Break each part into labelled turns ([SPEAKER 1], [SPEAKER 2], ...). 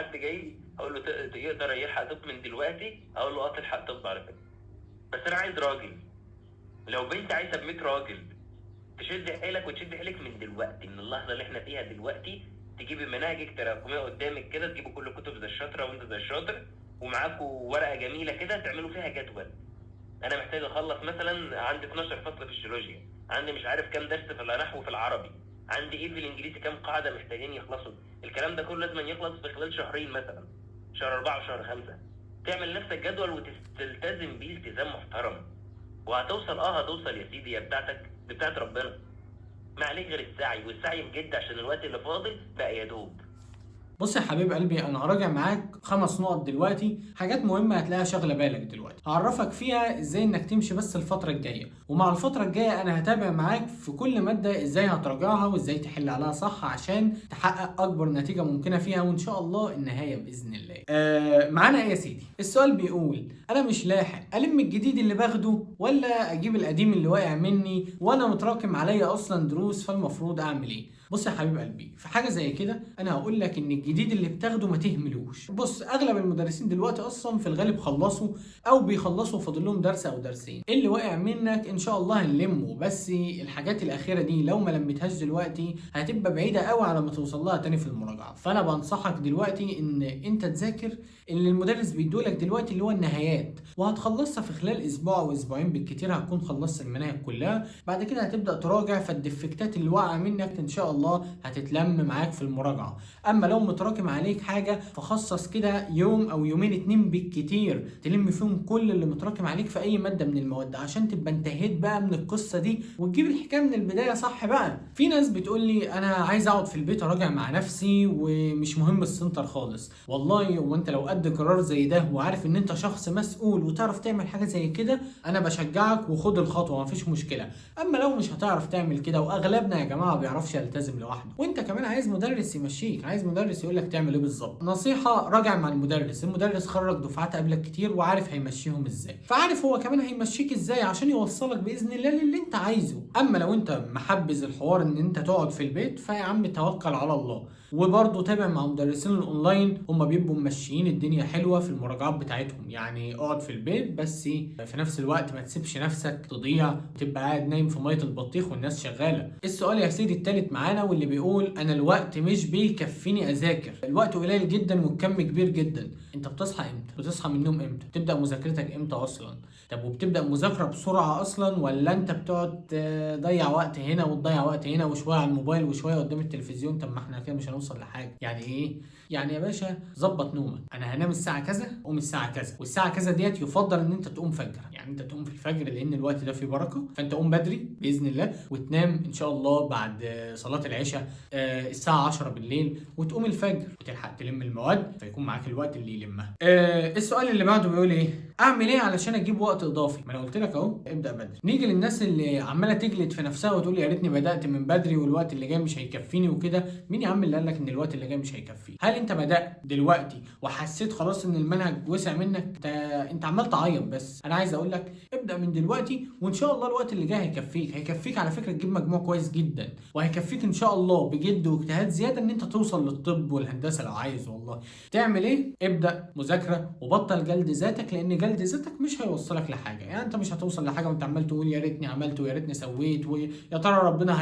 [SPEAKER 1] حد جاي لي هقول له يقدر يلحق طب من دلوقتي، اقول له اه تلحق طب على فكرة. بس انا عايز راجل، لو بنت عايزه ب 100 راجل تشد حيلك وتشد حيلك من دلوقتي، من اللحظة اللي احنا فيها دلوقتي، تجيبي مناهجك تراكمية قدامك كده، تجيبوا كل كتب زي الشاطره وانت زي الشاطر، ومعاكوا ورقة جميلة كده تعملوا فيها جدول. انا محتاج اخلص مثلا عندي 12 فصل في الجيولوجيا، عندي مش عارف كام درس في النحو في العربي، عندي ايه في الانجليزي، كام قاعدة محتاجين يخلصوا. الكلام ده كله لازم يخلص في خلال شهرين مثلا، شهر 4 وشهر 5. تعمل نفسك جدول وتلتزم بيه التزام محترم، وهتوصل. هتوصل يا سيدي، يا بتاعتك دي بتاعت ربنا، ما عليك غير السعي، والسعي بجد عشان الوقت اللي فاضل بقى يدوب.
[SPEAKER 2] بص يا حبيب قلبي، انا هراجع معاك 5 نقط دلوقتي، حاجات مهمة هتلاقيها شاغله بالك دلوقتي، هعرفك فيها ازاي انك تمشي بس الفترة الجاية، ومع الفترة الجاية انا هتابع معاك في كل مادة ازاي هتراجعها وازاي تحل عليها صح عشان تحقق اكبر نتيجة ممكنة فيها، وان شاء الله النهاية باذن الله. معانا ايه يا سيدي؟ السؤال بيقول انا مش لاحق الم الجديد اللي باخده ولا اجيب القديم اللي واقع مني، وانا متراكم عليا اصلا دروس، فالمفروض اعمل ايه؟ بص يا حبيب قلبي، في حاجة زي كده انا هقول لك ان الجديد اللي بتاخده ما تهملوش. بص، اغلب المدرسين دلوقتي اصلا في الغالب خلصوا او بيخلصوا فاضل لهم درس او درسين، اللي واقع منك ان شاء الله هنلمه، بس الحاجات الاخيرة دي لو ما لميتهاش دلوقتي هتبقى بعيدة قوي على ما توصل لها تاني في المراجعة. فانا بنصحك دلوقتي ان انت تذاكر اللي المدرس بيدولك دلوقتي اللي هو النهايات، وهتخلصها في خلال اسبوع او اسبوعين بالكتير، هتكون خلصت المناهج كلها. بعد كده هتبدا تراجع، فالديفكتات اللي واقعه منك ان شاء الله هتتلم معاك في المراجعة. اما لو متراكم عليك حاجة فخصص كده يوم او يومين 2 بالكتير تلم فيهم كل اللي متراكم عليك في اي مادة من المواد، عشان تبقى انتهيت بقى من القصة دي وتجيب الحكاية من البداية صح. بقى في ناس بتقول لي انا عايز اقعد في البيت اراجع مع نفسي ومش مهم السنتر خالص. والله وانت لو قد قرار زي ده وعارف ان انت شخص مسؤول وتعرف تعمل حاجة زي كده، انا بشجعك وخد الخطوة، مفيش مشكلة. اما لو مش هتعرف تعمل كده، واغلبنا يا جماعة ما بيعرفش يلتزم لوحده، وانت كمان عايز مدرس يمشيك، عايز مدرس يقول لك تعمل ايه بالظبط، نصيحة راجع مع المدرس. المدرس خرج دفعات قبلك كتير وعارف هيمشيهم ازاي، فعارف هو كمان هيمشيك ازاي عشان يوصلك باذن الله للي انت عايزه. اما لو انت محبذ الحوار ان انت تقعد في البيت، فيا عم توكل على الله، وبرضه تابع مع مدرسين الاونلاين، هم بيبقوا ماشيين الدنيا حلوة في المراجعات بتاعتهم. يعني اقعد في البيت بس في نفس الوقت ما تسيبش نفسك تضيع وتبقى قاعد نايم في مية البطيخ والناس شغالة. السؤال يا سيدي التالت معانا واللي بيقول انا الوقت مش بيكفيني اذاكر، الوقت قليل جدا والكم كبير جدا. انت بتصحى امتى؟ بتصحى من النوم امتى؟ بتبدا مذاكرتك امتى اصلا؟ طب وبتبدا مذاكرة بسرعة اصلا، ولا انت بتقعد تضيع وقت هنا وتضيع وقت هنا، وشوية على الموبايل وشوية قدام التلفزيون؟ طب ما احنا كده مش هنوصل لحاجة. يعني ايه؟ يعني يا باشا ظبط نومك، انا هنام الساعة كذا قوم الساعة كذا، والساعة كذا ديت يفضل ان انت تقوم فجر، يعني انت تقوم في الفجر لان الوقت ده فيه بركة، فانت قوم بدري باذن الله وتنام ان شاء الله بعد صلاة العشاء الساعة 10 بالليل، وتقوم الفجر وتلحق تلم المواد، فيكون معاك الوقت اللي يلمها. السؤال اللي بعده بيقول ايه؟ اعمل ايه علشان اجيب وقت اضافي؟ ما انا قلت لك اهو، ابدا بدري. نيجي للناس اللي عماله تجلد في نفسها وتقول يا ريتني بدات من بدري والوقت اللي جاي مش هيكفيني وكده. مين يا عم اللي قال لك ان الوقت اللي جاي مش هيكفيك؟ هل انت بدات دلوقتي وحسيت خلاص ان المنهج وسع منك؟ انت عمال تعيط. بس انا عايز اقول لك ابدا من دلوقتي وان شاء الله الوقت اللي جاي هيكفيك، هيكفيك على فكرة تجيب مجموع كويس جدا، وهيكفيك ان شاء الله بجد واجتهاد زيادة ان انت توصل للطب والهندسة لو عايز. والله تعمل ايه؟ ابدا مذاكرة وبطل جلد ذاتك، لان جلد ذاتك مش هيوصلك لحاجة. يعني انت مش هتوصل لحاجة وانت عمال تقول يا ريتني عملت ويا ريتني سويت ويا ترى ربنا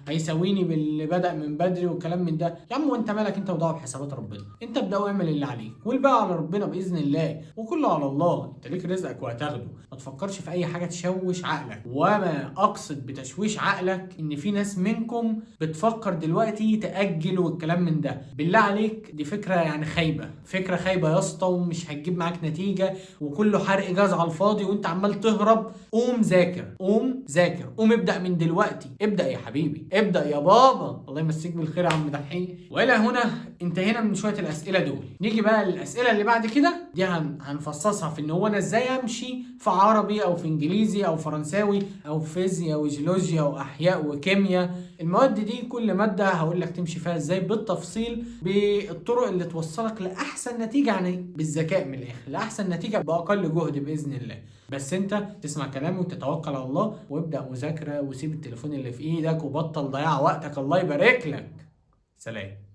[SPEAKER 2] هيساويني باللي بدا من بدري والكلام من ده. يا عم وانت مالك انت وضعه بحسابات ربنا؟ انت ابدا واعمل اللي عليك والباقي على ربنا باذن الله، وكله على الله. انت ليك رزقك وهتاخده، ما تفكرش في اي حاجة تشوش عقلك. وما اقصد بتشويش عقلك ان في ناس منكم بتفكر دلوقتي تاجل والكلام من ده. بالله عليك دي فكرة يعني خايبة، فكرة خايبة يا اسطى، ومش هتجيب معاك نتيجة، وكله حرق جاز على الفاضي وانت عمال تهرب. قوم ذاكر، قوم ذاكر، قوم ابدا من دلوقتي، ابدا يا حبيبي، ابدا يا بابا. الله يمسيك بالخير يا عم دحيح. والى هنا انتهينا من شوية الاسئلة دول. نيجي بقى للاسئلة اللي بعد كده دي هنفصصها في ان هو انا ازاي امشي في عربي او في انجليزي او فرنساوي او فيزياء وجيولوجيا واحياء وكيمياء. المواد دي كل مادة هقول لك تمشي فيها ازاي بالتفصيل، بالطرق اللي توصلك لاحسن نتيجة، يعني بالذكاء من الاخر، لاحسن نتيجة باقل جهد باذن الله. بس انت تسمع كلامي وتتوكل على الله وابدا مذاكرة وسيب التليفون اللي في ايدك وبطل ضياع وقتك. الله يبارك لك. سلام.